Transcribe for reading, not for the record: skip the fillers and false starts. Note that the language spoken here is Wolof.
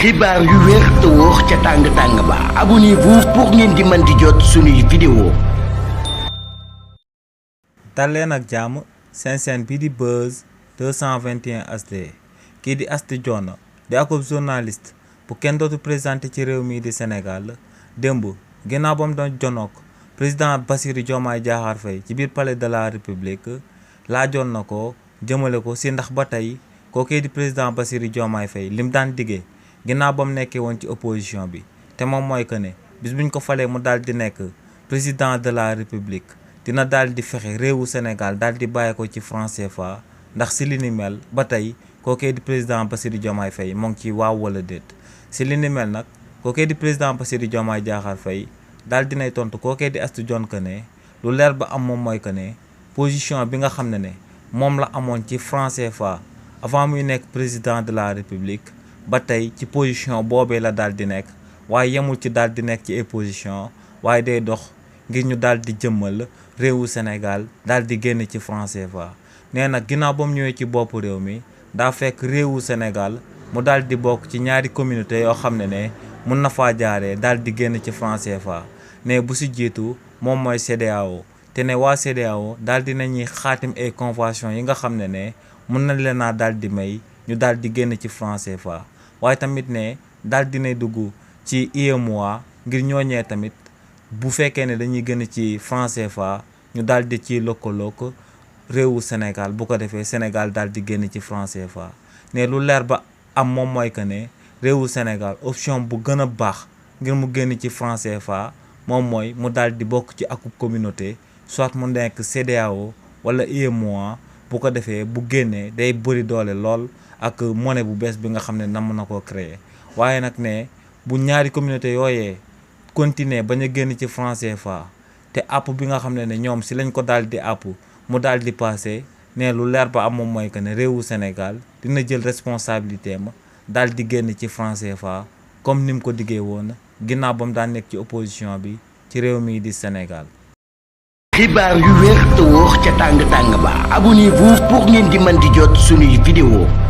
xibaar yu wér te wóor ca tàng-tàng ba abonnez-vous pour ngeen di mën di jot suñuy vidéo. dal leen ak jàmm seen chaîne bi di Buzz 221 HD kii di Astou Dione di ab journaliste bu kenn dootu présenté ci réew mii di Sénégal démb ginnaaw ba mu doon jonook président Bassirou Diomaye Diakhar Faye ci biir palais de la République laajoon na ko jëmale ko si ndax ba tey kookee di président Bassirou Diomaye Faye lim daan diggee ginnaaw ba mu nekkee woon ci opposition bi te moom mooy que ne bis buñ ko falee mu daal di nekk président de la République dina daal di fexe réewu Sénégal daal di bàyyi ko ci franc CFA ndax si li ni mel ba tey kookee di président Bassirou Diomaye Faye moo ngi ci waaw wala déet si li ni mel nag kookee di président Bassirou Diomaye Diakhar Faye daal dinay tontu kookee di Astou Dione que ne lu leer ba am moom mooy que ne position bi nga xam ne moom la amoon ci franc CFA avant muy nekk président de la République ba tey ci position boobee la daal di nekk waaye yemul ci daal di nekk ci position waaye day dox ngir ñu daal di jëmmal réewu Sénégal daal di génn ci franc CFA nee nag ginnaaw ba mu ñëwee ci bopp réew mi daa fekk réewu Sénégal mu daal di bokk ci ñaari communauté yoo xam ne mun na faa jaaree daal di génn ci franc CFA ne bu si jiitu moom mooy CEDEAO te ne waa CEDEAO daal di nañuy xaatim ay convention yi nga xam ne mun na leen a daal di may ñu daal di génn ci franc CFA waaye tamit ne daal dinay dugg ci UEMOA ngir ñooñee tamit bu fekkee ne dañuy gën ci franc CFA ñu daal di ci lëkkaloog réewu Sénégal bu ko defee Sénégal daal di génn ci franc CFA ne lu leer ba am moom mooy que ne réewu Sénégal option bu gën a baax ngir mu génn ci franc CFA moom mooy mu daal di bokk ci akub communauté soit mu nekk CEDEAO wala UEMOA bu ko defee bu génnee day bëri doole lool ak monnaie bu bees bi nga xam ne namm na koo créer waaye nag ne bu ñaari communauté yooyee continuer bañ a génn ci franc CFA te app bi nga xam ne ñoom si lañ ko daal di app mu daal di passé ne lu leer ba am moom mooy que ne réewu Sénégal dina jël responsabilité ma daal di génn ci franc CFA comme ni mu ko diggee woon ginnaaw ba mu daan nekk ci opposition bi ci réew mii di Sénégal. xibaar yu wér te wóor ca tàng-tàng ba abonnez-vous pour ngeen di mën di jot suñuy vidéo.